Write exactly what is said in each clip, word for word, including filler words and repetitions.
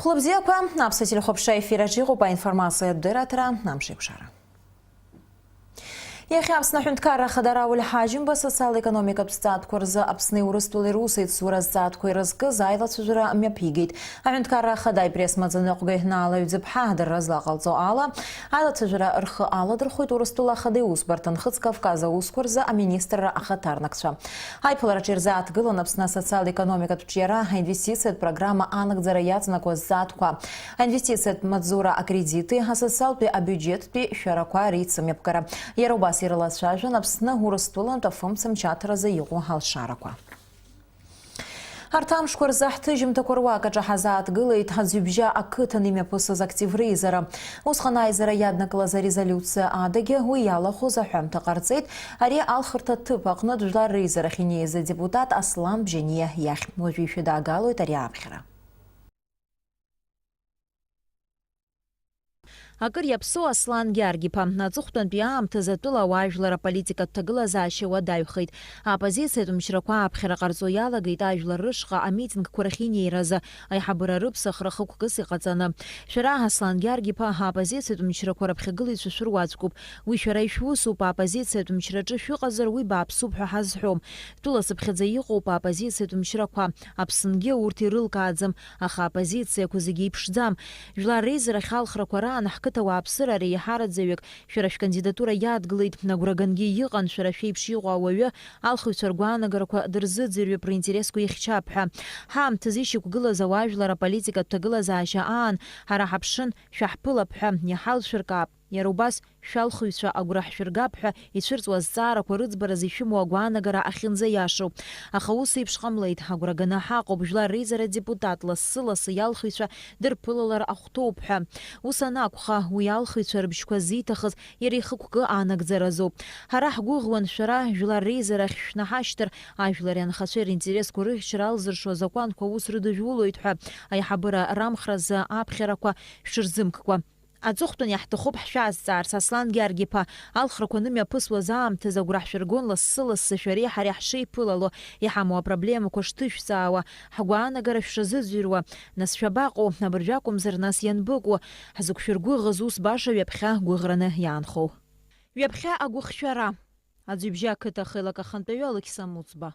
Хәлыбзиақәа, Аԥсуа телехәаԥшра ефир аҿы иҟоуп аинформациатә дырраҭара, амш еиқәшара. Иахьа Аԥсны аҳәынҭқарра ахада Рауль Ҳаџьымба асоциал-економикатә зҵаатәқәа рзы Аԥсни Урыстәылеи русеицура азҵаатәқәа ирызкыз аилацәажәара мҩаԥигеит. Аҳәынҭқарра ахада ипресс-маӡаныҟәгаҩ Наала Ҩӡыԥҳа адырра злаҟалҵо ала, аилацәажәара рхы аладырхәит Урыстәыла ахада иусбарҭа Нхыҵ Кавказ аусқәа рзы аминистрра ахаҭарнакцәа. Аиԥылараҿы ирзааҭгылан Аԥсны асоциал-економикатә ҿиара, аинвестициатә программа анагӡара иаҵанакуа азҵаатәқәа, аинвестициатә маҵзура акредити, асоциалтәи абиуџьеттәи шәарақәа реицымҩаԥгара. Иара убас ирылацәажәон Аԥсны Урыстәылантә афымцамч аҭаразы иҟоу алшарақәа. Арҭ амшқәа рзы ҳҭыжьымҭақәа руак аҿы ҳазааҭгылеит Аӡҩыбжьа ақыҭан имҩаԥысыз актив реизара. Усҟан аизара иаднакылаз арезолиуциа адагьы уи иалахәыз аҳәамҭа ҟарҵеит ари алхырҭа ҭыԥ аҟнытә жәлар реизарахь инеиз адепутат Аслан Бжьаниа иахь. Уажәы ишәыдаагалоит ари аԥхьара. Акыр иаԥсоу Аслан Гьаргь-иԥа, аҵыхәтәантәи аамҭазы атәыла ауаажәлар аполитикатә ҭагылазаашьа уадаҩхеит. Аоппозициатә мчрақәа ааԥхьара ҟарҵо иалагеит ажәлар рышҟа амитингқәа рахь инеиразы, аиҳабыра рыԥсахра хықәкыс иҟаҵаны. Шәара, Аслан Гьаргь-иԥа, аоппозициатә мчрақәа раԥхьагылаҩцәа шәыруаӡәкуп. Уи шәара ишәусуп, аоппозициатә мчраҿы шәыҟазар, уи бааԥсуп ҳәа ҳазҳәом. Тәылацыԥхьаӡа иҟоуп аоппозициатә мчрақәа. Аԥсынгьы урҭ ирылкааӡам, аха аоппозициақәа зегьы иԥшӡам. Жәлар реизарахь алхрақәа раан ҳқыҭа ауааԥсыра реиҳараӡаҩык шәара шәкандидатура иадгылеит, агәра гангьы иҟан шәара шәеиԥш иҟоу ауаҩы алхыҩцәа ргәаанагарақәа дырзыӡырҩып, ринтересқәа ихьчап ҳәа. Ҳаамҭазы ишьақәгылаз ауаажәлар аполитикатә ҭагылазаашьа аан ҳара ҳаԥшын, шәаҳԥылап ҳәа иҳалшәыркаап. Иара убас шәалхыҩцәа агәра ҳшәыргап ҳәа ицәырҵуа азҵаарақәа рыӡбаразы ишәымоу агәаанагара ахьынӡаиашоу. Аха ус еиԥш ҟамлеит, агәра ганы ҳаҟоуп, жәлар реизара адепутат лассы-лассы иалхыҩцәа дырԥылалар ахәҭоуп ҳәа. Ус анакәха, уи алхыҩцәа рыбжьқәа зиҭахыз иара ихықәкы аанагӡаразоуп. Ҳара ҳгәыӷуан шәара, жәлар реизарахь шәнаҳашьҭыр, ажәлари анхацәеи ринтересқәа рыхьчара алзыршо азакәанқәа аус рыдыжәулоит ҳәа, аиҳабыра рамхразы аԥхьарақәа шәырзымккәа. Аҵыхәтәан иаҳҭахуп ҳшәазҵаарц, Аслан Гьаргь-иԥа, алхрақәа анымҩаԥысуаз аамҭазы агәра ҳшәыргон лассы-лассы шәареи ҳареи ҳшеиԥылало, иҳамоу апроблемақәа шҭышәҵаауа, ҳгәаанагара шәшазыӡырҩуа. Нас шәабаҟоу, абыржәы акәымзар, нас ианбыкәу? Ҳзықәшәыргәыӷыз ус баша ҩаԥхьа гәыӷраны иаанхоу. Ҩаԥхьа агәыхшәара. Аӡҩыбжьа ақыҭа ахеилак ахантәаҩы Алықьса Муцба.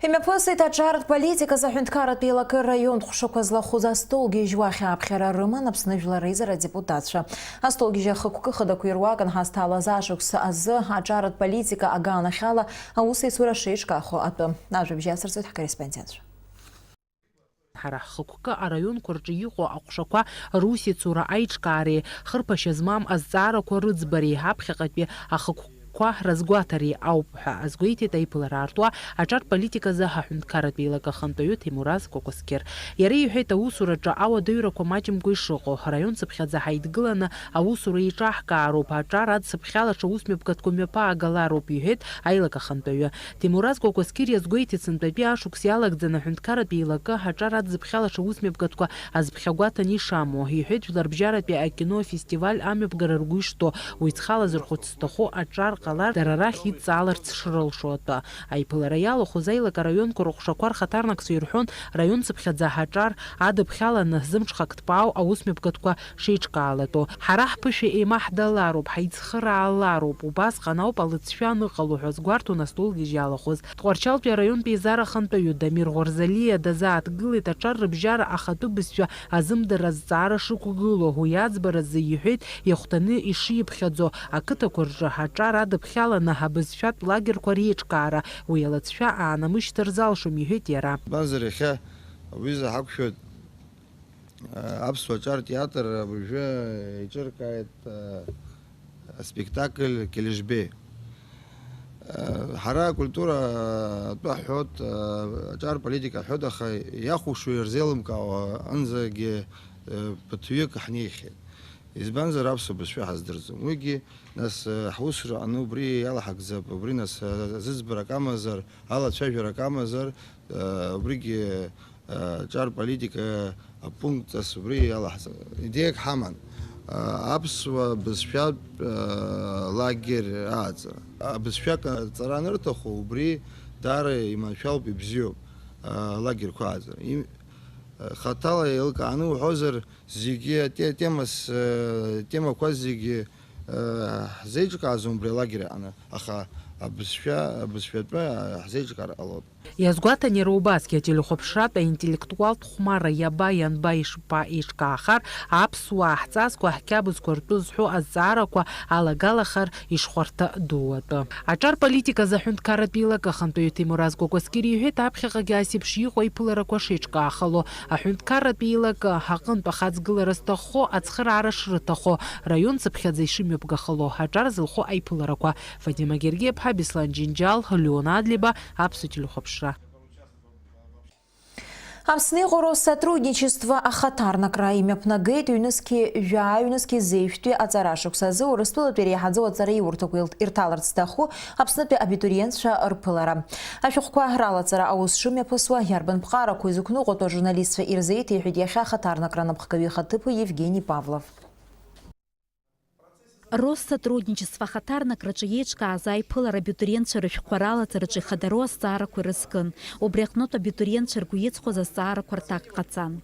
Имҩаԥысит аҿартә политиказы аҳәынҭқарратә еилакы раион ҟәшақәа злахәыз астолгьежь, уахь ааԥхьара рыман Аԥсны Жәлар реизара адепутатцәа. Астолгьежь ахықәкы хадақәа ируакын ҳазҭалаз ашықәс азы аҿартә политика аганахьала аусеицура шеиҿкаахо атәы. Ажәабжь асырҵоит ҳкорреспондентцәа. Ҳара ҳхықәкы араионқәа рҿы иҟоу аҟәшақәа русеицура аиҿкаареи, хырԥашьа змам азҵаарақәа рыӡбареи, аԥхьаҟатәи ахықәкқәа разгәаҭареи ауп ҳәа азгәеиҭеит аиԥылара аартуа аҿар политиказы ҳаҳәынҭқарратә еилакы ахантәаҩы Ҭемураз Кәакәасқьыр. Иара иҳәеит, аусураҿы ауадаҩрақәа маҷымкәа ишыҟоу, раион цыԥхьаӡа ҳаидгыланы аусура еиҿаҳкаароуп, аҿар ацыԥхьалаша усмҩаԥгатәқәа мҩаԥаагалароуп, иҳәеит аилак ахантәаҩы. Ҭемураз Кәакәасқьыр иазгәеиҭеит, сынтәатәи ашықәс иалагӡаны аҳәынҭқарратә еилакы аҿар адзыԥхьалаша усмҩаԥгатәқәа азԥхьагәаҭаны ишамоу, иҳәеит, жәларбжьаратәи акино афестиваль амҩаԥгара ргәы ишҭоу, уи ҵхалазырхәыц зҭаху аҿар ҟалар, дара рахь идҵааларц шрылшо атәы. Аиԥылара иалахәыз аилак араионқәа рыҟәшақәа рхаҭарнакцәа ирҳәон, раион цыԥхьаӡа аҿар адыԥхьаланы зымҽхак ҭбаау аусмҩаԥгатәқәа шеиҿкаалатәу. Ҳара ҳԥышәа еимаҳдалароуп, ҳаицхыраалароуп, убасҟан ауп алыҵшәа аныҟало ҳәа азгәарҭон астолгьежь иалахәыз. Тҟәарчалтәи араионтә еизара ахантәаҩы Дамир Ӷәарзалиа дазааҭгылеит аҿар рыбжьара ахатәы бызшәа азымдара азҵаара шықәгылоу, уи аӡбаразы иҳәеит, иахәҭаны ишиԥхьаӡо, ақыҭақәа рҿы аҿар адыԥхьаланы абызшәатә лагерқәа реиҿкаара, уи алыҵшәа аанамышьҭыр залшом, иҳәеит иара. Избанзар, иахьа аҩыза ҳақәшәоит. Аԥсуа ҿар театр абыржәы еиҿыркааит, а, аспектакль Кележбе. А, ҳара акультура атәы ҳҳәоит, а, аҿар политика ҳҳәоит, аха иахәаԥшуа ирзеилымкаауа анӡагьы, а, ԥыҭҩык ҳнеихьеит. Избанзар, аԥсуа бызшәа ҳаздырӡом. Уигьы, нас, а, ҳусура аҟны убри иалаҳагӡап, убри, нас, а, зыӡбарак амазар, алацәажәарак амазар, а, убригьы аҿар политика апунктҵас убри иалаҳҵан, идеиак ҳаман. Аԥсуа бызшәатә лагер ааӡара. Абызшәак аҵара анырҭаху, убри даара иманшәалоуп, ибзиоуп, алагерқәа ааӡара. Им-, Хаҭала еилкааны уҳәозар, зегьы ате-, темас, э, темақәа зегьы, э, ҳзеиҿкаазон убри алагер аҟны, аха абызшәа, абызшәатәы, э, ҳзеиҿкаар ҟалоит. Иазгәаҭан иара убасгьы ателехәаԥшратә аинтеллектуалтә хәмарра иаба, ианба, ишԥа еиҿкаахар, аԥсуаа ҳҵасқәа, ҳқьабзқәа ртәы зҳәо азҵаарақәа алагалахар ишхәарҭа ду атәы. Аҿар политиказы аҳәынҭқарратә еилакы ахантәаҩы Ҭемураз Кәакәасқьыр иҳәеит, аԥхьаҟагьы ас еиԥш иҟоу аиԥыларақәа шеиҿкаахало. Аҳәынҭқарратә еилакы аҟынтә ахаҵгылара зҭаххо, ацхыраара шрыҭахо, раион цыԥхьаӡа ишымҩаԥгахало аҿар зылхо аиԥыларақәа. Фатима Гергиаԥҳа, Беслан Џьынџьал, Леон Адлеиба, Аԥсуа телехәаԥшра. Аԥсны иҟоу Россотрудничество ахаҭарнакра имҩаԥнагеит ҩнызқьи жәаа, ҩнызқьи зеижәтәи аҵара шықәсазы Урыстәылатәи иреиҳаӡоу аҵараиурҭақәа ирҭаларц зҭаху Аԥснытәи абитуриентцәа рԥылара. Ашәҟәқәа ралаҵара аус шымҩаԥысуа, иарбан ԥҟарақәоу изықәныҟәатәу ажурналистцәа ирзеиҭеиҳәеит иахьа ахаҭарнакра анапхгаҩы ихаҭыԥуаҩ Евгени Павлов. Россотрудничество ахаҭарнакраҿы иеиҿкааз аиԥылара абитуриентцәа рышәҟәқәа ралаҵараҿы ихадароу азҵаарақәа ирызкын. Убри аҟнытә абитуриентцәа ргәы иҵхоз азҵаарақәа рҭак ҟаҵан.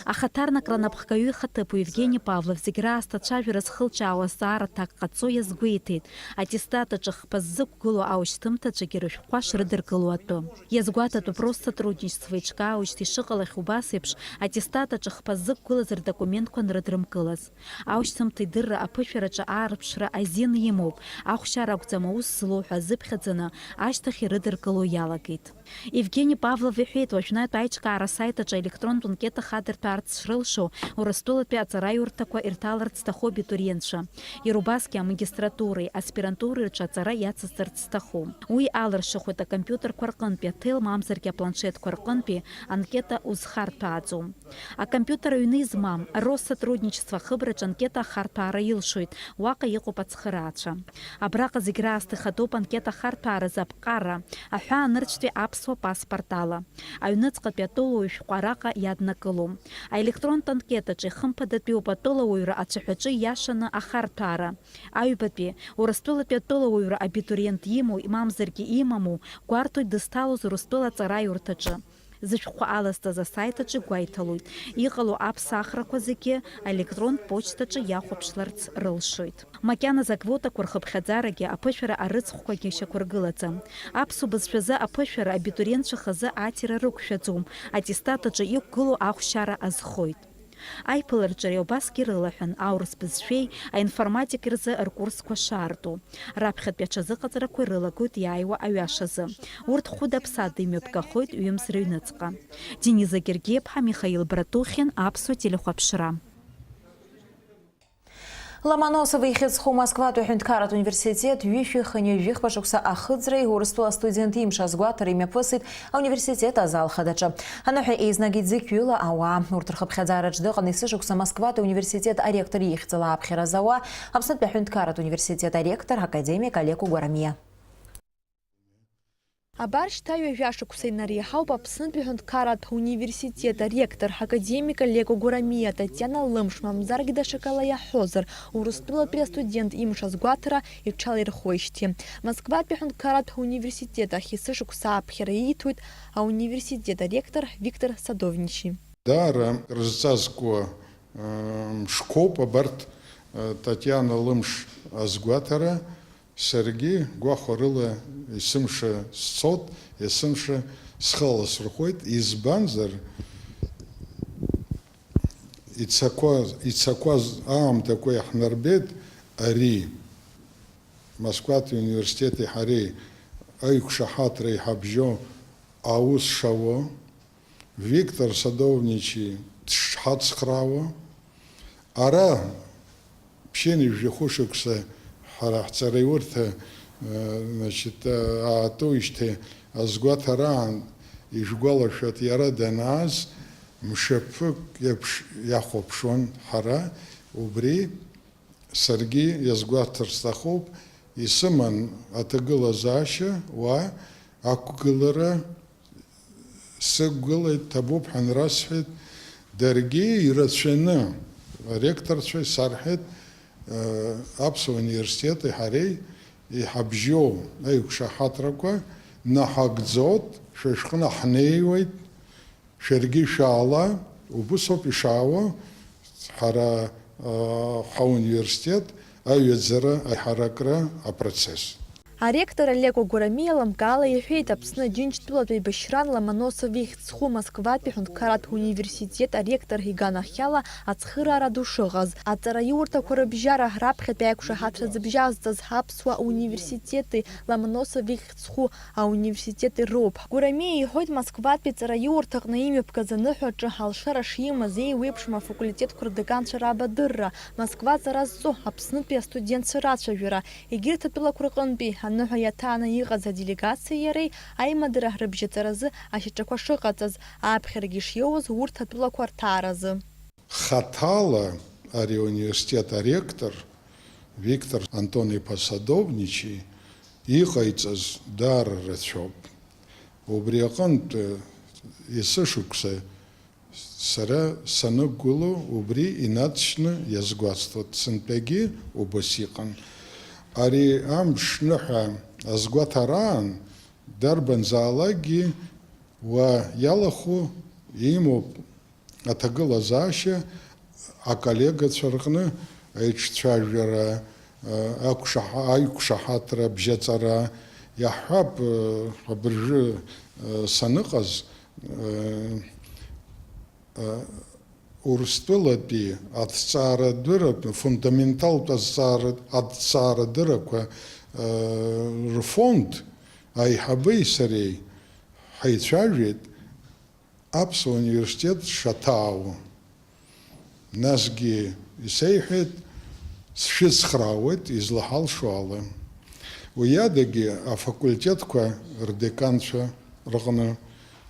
Ахаҭарнакра анапхгаҩы ихаҭыԥуаҩ Евгени Павлов зегь раасҭа ацәажәара зхылҿиаауа азҵаара ҭак ҟаҵо иазгәеиҭеит, аттестат аҿы хԥа ззықәгылоу аушьҭымҭацәагьы рышәҟәқәа шрыдыркыло атәы. Иазгәаҭатәуп Россотрудничество еиҿкаауеижьҭеи шыҟалахьоу убас еиԥш аттестат аҿы хԥа ззықәгылаз рдокументқәа анрыдрымкылаз. Аушьҭымҭа идырра аԥышәараҿы аарԥшра азин имоуп, ахәшьара акәӡам аус злоу ҳәа азыԥхьаӡаны, ашьҭахь ирыдыркыло иалагеит. Евгени Павлов иҳәеит, уажәнатә аиҿкаара асаит аҿы електронтә анкета хадырҭәаарц шрылшо Урыстәылатәи аҵараиурҭақәа ирҭаларц зҭаху абитуриентцәа, иара убасгьы амагистратуреи аспирантуреи рҿы аҵара иацысҵарц зҭаху. Уи алыршахоит акомпиутерқәа рҟынтәи аҭел мамзаргьы апланшетқәа рҟынтәи анкета узхарҭәааӡом. Акомпиутер аҩны измам, Россотрудничество ахыбраҿы анкета ахарҭәаара илшоит, уаҟа иҟоуп ацхыраацәа. Абраҟа зегь раасҭа ихадоуп анкета ахарҭәааразы аԥҟара, аҳәаанырцәтәи аԥсуа паспорт ала. Аҩныҵҟатәи атәылауаҩ шәҟәы араҟа иаднакылом. Аелектронтә анкетаҿы ихымԥадатәиуп атәылауаҩра ацәаҳәаҿы ииашаны ахарҭәаара. Аҩбатәи, Урыстәылатәи атәылауаҩра абитуриент имоу, мамзаргьы имаму, гәарҭоит дызҭалоз Урыстәыла аҵараиурҭаҿы. Зышәҟәқәа алазҵаз асаит аҿы игәеиҭалоит, иҟало аԥсахрақәа зегьы аелектронтә почтаҿы иахәаԥшларц рылшоит. Макьаназы аквотақәа рхыԥхьаӡарагьы, аԥышәара арыцхәқәагьы шьақәыргылаӡам. Аԥсуа бызшәазы аԥышәара абитуриентцәа хазы аҭира рықәшәаӡом, аттестат аҿы иқәгылоу ахәшьара азхоит. Аиԥылараҿы ари убасгьы рылаҳәан, аурыс бызшәеи аинформатикеи рзы ркурсқәа шаарту. Раԥхьатәи аҽазыҟаҵарақәа ирылагоит иааиуа аҩашазы. Урҭ хәыда-ԥсада имҩаԥгахоит ҩымз рыҩныҵҟа. Дениза Гергиаԥҳа, Михаил Братухин, Аԥсуа телехәаԥшра. Ломоносов ихьӡ зху Москватәи аҳәынҭқарратә университет ҩышәи хынҩажәи жәохә шықәса ахыҵреи Урыстәыла астудент имш азгәаҭара имҩаԥысит ауниверситет азал хадаҿы. Аныҳәа еизнагеит зықьҩыла ауаа. Урҭ рхыԥхьаӡараҿ дыҟан есышықәса Москватәи ауниверситет аректор ихьӡала аԥхьара зауа, Аԥснытәи аҳәынҭқарратә университет аректор академик Олег Кәагәарамиа. Абар шьҭа ҩажәа шықәса инареиҳауп Аԥснытәи аҳәынҭқарратә университет аректор академик Олег Кәагәарамиа Татиана лымш, мамзаргьы даҽакала иаҳҳәозар, Урыстәылатәи астудент имш азгәаҭара иҽалирхуеижьҭеи. Москватәи аҳәынҭқарратә университет ахь есышықәса аԥхьара ииҭоит ауниверситет аректор Виктор Садовничи. Даара рызҵазкуа, э, мшқәоуп абарҭ, э, Татиана лымш азгәаҭара. Саргьы гәахәарыла есымша сцот, есымша схы аласырхәуеит, избанзар, ицақәаз, ицақәаз аамҭақәа иаҳнарбеит ари Москватәи университети ҳареи аиқәшаҳаҭра иҳабжьоу аус шауа, Виктор Садовничи дшҳацхраауа, ара ԥшьынҩажәи хәышықәса ҳара ҳҵараиурҭа, э, значит, э, аатуижьҭеи азгәаҭараан ишәгәалашәоит, иара данааз мшаԥык еиԥш иахәаԥшуан ҳара, убри саргьы иазгәаҭар сҭахуп, исыман аҭагылазаашьа уа ақәгылара сықәгылеит, ҭабуп ҳәа нрасҳәеит, даргьы ирацәаны аректорцәа исарҳәеит, э, Аԥсуа университети ҳареи иҳабжьоу аиқәшаҳаҭрақәа наҳагӡот, шәа шәҟны ҳнеиуеит, шәаргьы шәаала, Убыс ауп ишаауа ҳара, а, ҳауниверситет аҩаӡара аиҳаракра апроцесс. Аректор Олеко Гәарамиа лымкаала иҳәеит, Аԥсны Џьынџьтәылатә еибашьраан Ломоносов ихьӡ зху Москватәи аҳәынҭқарратә университет аректор иганахьала ацхыраара ду шыҟаз. Аҵараиурҭақәа рыбжьара раԥхьатәи аиқәшаҳаҭра зыбжьазҵаз аԥсуа университети Ломоносов ихьӡ зху ауниверситети роуп. Гәарамиа иҳәоит, Москватәи ҵараиурҭаҟны имҩаԥгаз аныҳәаҿы алшара шимаз еиуеиԥшым афакультетқәа рдеканцәа рабадырра, Москва аҵара зҵо Аԥснытәи астудентцәа рацәажәара, егьырҭ атәылақәа рҟынтәи аныҳәа иаҭааны иҟаз аделегациеи иареи аимадара рыбжьаҵаразы ашьаҿақәа шыҟаҵаз, аԥхьарагьы шиоуаз урҭ атәылақәа рҭааразы. Хаҭала ари ауниверситет аректор Виктор Антон-иԥа Садовничи иҟаиҵаз даара рацәоуп. Убри аҟынтә, есышықәса сара санықәгыло, убри инаҵшьны иазгәасҭоит, сынтәагьы убас иҟан. Ари амш ныҳәа азгәаҭараан дарбанзаалакгьы уа иалахәу имоуп. Аҭагылазаашьа аколлегацәа рҟны аиҿцәажәара, э, ақәшаҳа-, аиқәшаҳаҭра, абжьаҵара иаҳҳәап, э, абыржәы, э, саныҟаз, э, э, Урыстәылатәи аҭҵаарадырратә, фундаменталтә азҵаара-, аҭҵаарадыррақәа, э, рфонд аиҳабеи сареи ҳаицәажәеит. Аԥсуа университет шаҭаау. Насгьы исеиҳәеит, сшәыцхраауеит излаҳалшо ала. Уи адагьы афакультетқәа рдеканцәа рҟны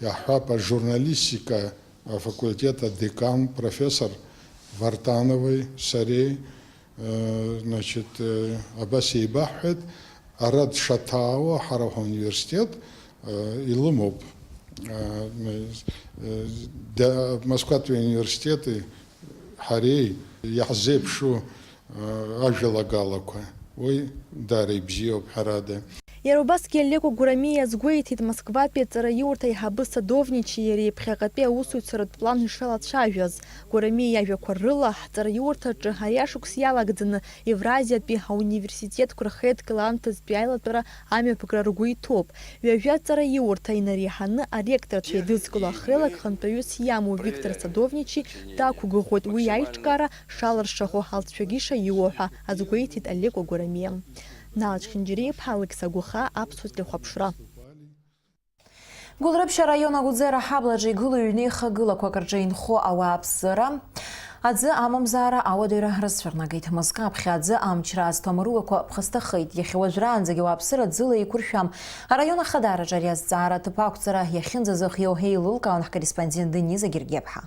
иаҳҳәап, ажурналистика афакультет адекан профессор Вартанови сареи Э, значит, э, абас еибаҳҳәеит, ара дшаҭаауа ҳара ҳауниверситет, э, илымоуп. Э, э, да, Москватәи ауниверситети ҳареи иаҳзеиԥшу, э, ажәалагалақәа. Уи даара ибзиоуп, ҳәарада. Иара убасгьы Олеко Гәарамиа иазгәеиҭеит, Москватәи аҵараиурҭа аиҳабы Садовничи иареи ԥхьаҟатәи аусуцәаратә план ишалацәажәаз. Гәарамиа иажәақәа рыла, ҳҵараиурҭаҿы ари ашықәс иалагӡаны Евразиатәи ауниверситетқәа рхеидкыла аамҭазтәи аилатәара амҩаԥгара ргәы иҭоуп. Ҩажәа аҵараиурҭа инареиҳаны аректорцәа еидызкыло ахеилак хантәаҩыс иамоу Виктор Садовничи дақәгәыӷуеит уи аиҿкаара шалыршахо, алҵшәагьы шаиуо ҳәа азгәеиҭеит Олеко Гәарамиа. Налач Хьынџьариа-иԥҳа, Алықьса Гәыхаа, Аԥсуа телехәаԥшра. Гәылрыԥшь араион Агәӡера аҳаблаҿы игылоу ҩнеихагылақәак рҿы инхо ауааԥсыра аӡы амамзаара ауадаҩра рыцәырнагеит. Мызкы аԥхьа аӡы амчра азҭо амаруақәа ԥхасҭахеит. Иахьа уажәраанӡагьы ауааԥсыра ӡыла еиқәыршәам. Араион ахадараҿы ари азҵаара аҭыԥ ақәҵара иахьынӡазыхиоу еилылкаауан ҳкорреспондент Дениза Гергиаԥҳа.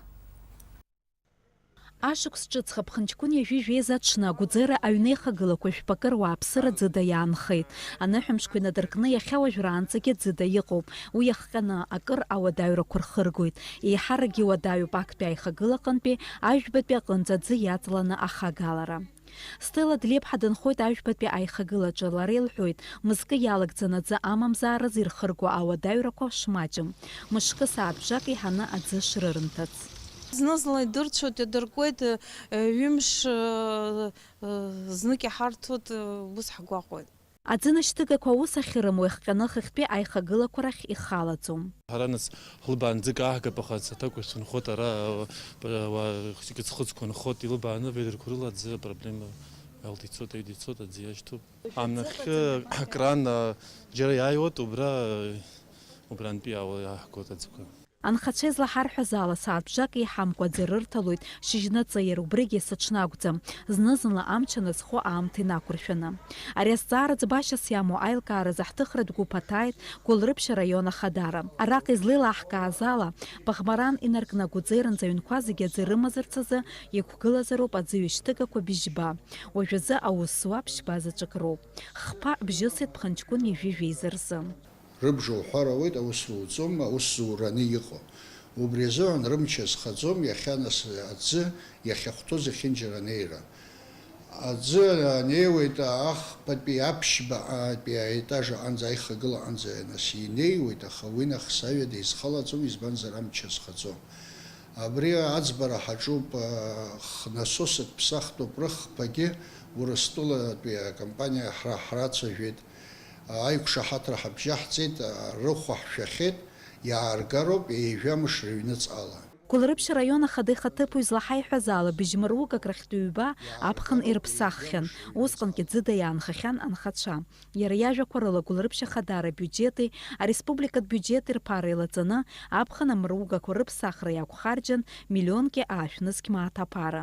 Ашықәс ҿыцха ԥхынҷкәын ҩажәи жәеиза аҽны Агәӡера аҩнеихагылақәа жәпакы руааԥсыра ӡыда иаанхеит. Аныҳәамшқәа инадыркны иахьа уажәраанӡагьы ӡыда иҟоуп. Уи иахҟьаны акыр ауадаҩрақәа рхыргоит. Еиҳаракгьы уадаҩуп актәи аихагылаҟынтәи ажәбатәи аҟынӡа аӡы иаҵаланы ахагалара. Стелла Длеиԥҳа дынхоит ажәбатәи аихагылаҿы, лара илҳәоит, мызкы иалагӡаны аӡы амамзаараз ирхырго ауадаҩрақәа шмаҷым, мышкы сааҭ бжак еиҳаны аӡы шрырымҭац. Зны-зынла идырцәоит, идыркуеит, ҩымш, знык иҳарҭоит, ус ҳгәаҟуеит. Аӡы нашьҭыгақәа аус ахьырымоу иахҟьаны хыхьтәи аихагылақәа рахь ихалаӡом. Ҳара нас ҳлыбаан ӡык ааҳгап, аха саҭакәа сынхоит ара, уа, хәыҷык ӡхыҵқәа нхоит, илыбааны аведрақәа рыла аӡы апроблема алҭ ицоит, аҩ ицоит, аӡы иашьҭоуп. Анахьхьы акран, а, џьара иааиуеит, убра, убрантәи иаауа, иааҳгоит аӡқәа. Анхацәа излаҳарҳәаз ала, сааҭ бжак еиҳамкәа аӡы рырҭалоит, шьыжьнаҵы, иара убригьы есыҽны акәӡам, зны-зынла амч аназхо аамҭа инақәыршәаны. Ари азҵаара ӡбашьас иамоу аилкааразы ҳҭыхратә гәыԥ аҭааит Гәылрыԥшь араион ахадара. Араҟа излеилаҳкааз ала, Баӷмаран инаркны Агәӡеранӡа аҩнқәа зегьы аӡы рымазарц азы иқәгылазароуп аӡы ҩышьҭыгақәа быжьба. Уажәазы аус зуа ԥшьба заҵәык роуп. Хԥа бжьысит ԥхынҷкәын ҩажәи жәеиза рзы. Рыбжа уҳәар ауеит, аус зуӡом, аус зураны иҟоу. Убри азыҳәан рымч азхаӡом, иахьа нас аӡы иахьахәҭоу зехьынџьара анеира. Аӡы анеиуеит ахԥатәи аԥшьбатәи аетаж аҟынӡа, аихагыла аҟынӡа нас инеиуеит, аха уи нахыс аҩада изхалаӡом, избанзар, амч азхаӡом. Абри аӡбара ҳаҿуп, а, х-, насосык ԥсахтәуп, рыхԥагьы Урыстәылатәи акомпаниа ҳра-, ҳрацәажәеит, а, аиқәшаҳаҭра ҳабжьаҳҵеит, а, рыхә ҳшәахьеит, иааргароуп ҩажәа мыш рыҩныҵҟала. Гәылрыԥшь араион ахада ихаҭыԥуаҩ излаҳаиҳәаз ала, быжь мыругак рахьтә ҩба аԥхын ирыԥсаххьан, усҟангьы ӡыда иаанхахьан анхацәа. Иара иажәақәа рыла, Гәылрыԥшь ахадара абиуџьети ареспубликатә биуџьети рԥара еилаҵаны, аԥхын амыругақәа рыԥсахра иақәхарџьан миллионки аашә нызқь мааҭ аԥара.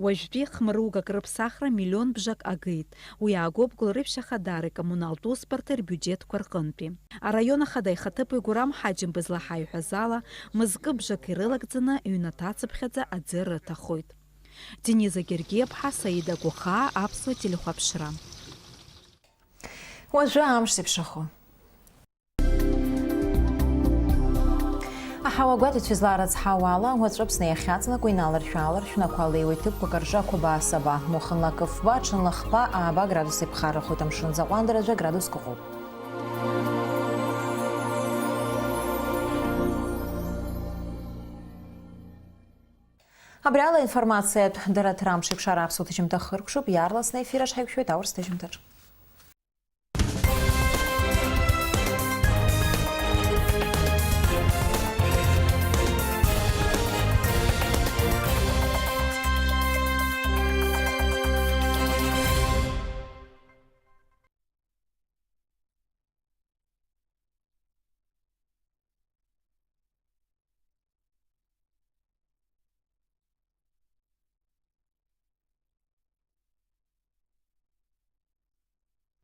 Уажәтәи хмыругак рыԥсахра миллион бжак агеит. Уи аагоуп Гәылрыԥшь ахадара икоммуналтә усбарҭа рбиуџьетқәа рҟынтәи. Араион ахада ихаҭыԥуаҩ Гурам Ҳаџьымба излаҳаиҳәаз ала, мызкы бжак ирылагӡаны ҩнаҭа цыԥхьаӡа аӡы рыҭахоит. Дениза Гергиаԥҳа, Саида Гәахаа, Аԥсуа телехәаԥшра. Уажәы амш зеиԥшрахо. Аҳауа гәаҭацәа излаарыцҳауа ала, уаҵәы Аԥсны иахьаҵанакуа иналаршә-ааларшәны ақәа леиуеит, ҭыԥқәак рҿы ақәабаа саба. Мухынла кыфба, ҽынла хԥа, ааба градус иԥхаррахоит, амшын аӡы аҟәандара жәа градуск ыҟоуп. Абри ала информациатә дырраҭара Амшеикәшара аԥсуа ҭыжьымҭа хыркәшоуп, иаарласны аефир аҿы ҳаиқәшәоит аурыс ҭыжьымҭаҿ.